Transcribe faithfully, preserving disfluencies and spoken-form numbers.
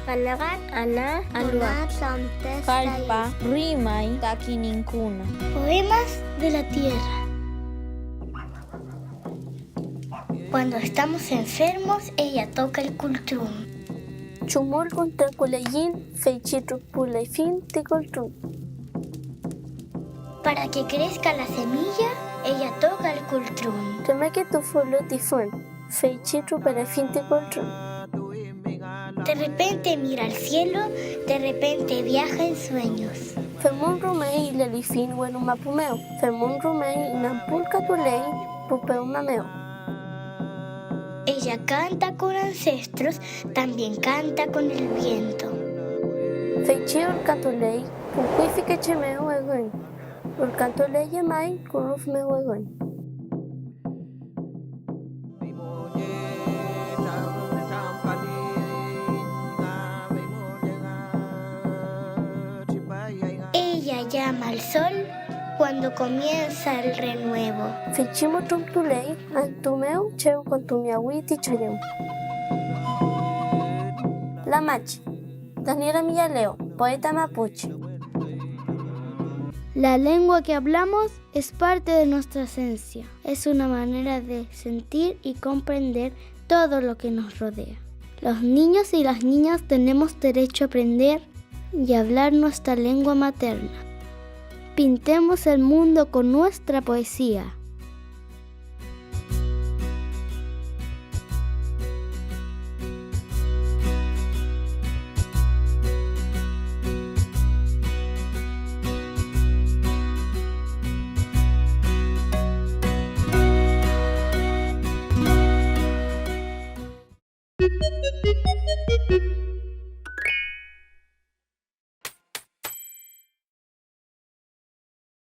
Panagat ana alwa. Kallpa rimay ta kininkuna. Poemas de la tierra. Cuando estamos enfermos, ella toca el cultrún. Chumul kontrakuleyiñ, feychi trupulefiñ ti kultrun. Para que crezca la semilla, ella toca el cultrún. Tremeketufulu ti fün, feychi trupelefiñ ti kultrun. De repente mira al cielo, de repente viaja en sueños. Femün rume ilelifiñ wenu mapu mew, femün rume inampulkatuley pu pewma mew. Ella canta con ancestros, también canta con el viento. Feychi ülkatuley pu kuyfike che mew engün, ülkatuley llemay kürüf mew engün. Ella llama al sol cuando comienza el renuevo. Feychi mütrümtuley antü mew chew kontumiyawi ti challüm. Lamachi, Daniela Millaleo, poeta mapuche. La lengua que hablamos es parte de nuestra esencia. Es una manera de sentir y comprender todo lo que nos rodea. Los niños y las niñas tenemos derecho a aprender y hablar nuestra lengua materna. Pintemos el mundo con nuestra poesía.